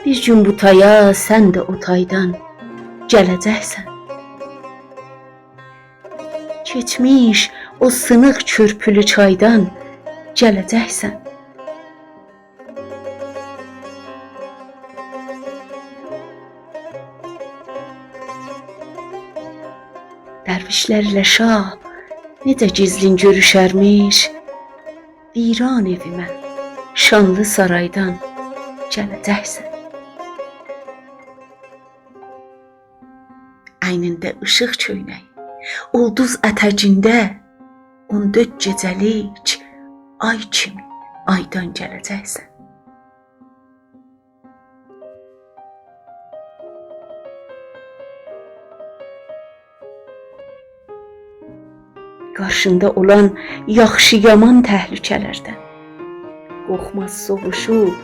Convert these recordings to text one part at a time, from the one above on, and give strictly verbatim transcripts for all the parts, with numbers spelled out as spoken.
بیر گون بو تایا سن ده او تایدان گله‌جکسن. کئچمیش او سینیق کؤرپولو چایدان گله‌جکسن. درویشلرله شاه نئجه گیزلین گؤروشرمیش، ویران ائویمه شانلی سارایدان گله‌جکسن. اینینده ایشیق کؤینگی، اولدوز اتگینده، اون دؤرد گئجه‌لیک آی کیمی آیدان گله‌جکسن. قارشیندا اولان یاخشی یامان تهلکه‌لردن، قورخماز سوووشوب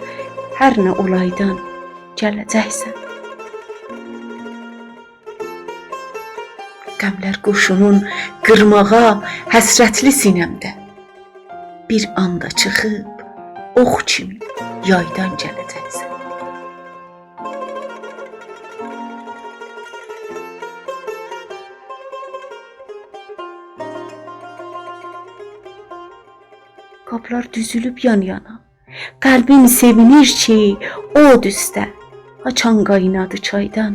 هر نه اولایدان گله‌جکسن. غملر قوشونون قیرماغا حسرتلی سینه‌مده، بیر آندا چیخیب اوخ کیمی یایدان گله‌جکسن. قاپلار دوزولوب یان-یانا، قلبیم سئوینیر کی، اود اوسته، هاچان قاینادی چایدان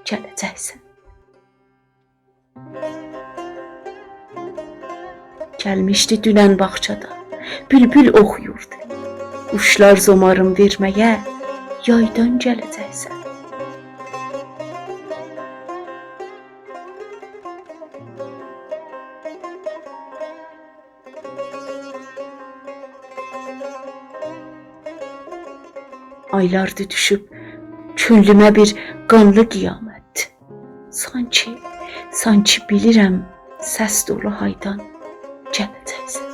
گله‌جکسن. گلمیشدی دونن باغچادا، بولبول اوخویوردو. قوشلار زومارین وئرمه‌یه، یایدان گله‌جکسن. آیلاردی دوشوب کؤنلومه بیر قانلی قیامت. سانکی، سانکی بیلیرم، سس دولو هایدان گله‌جکسن.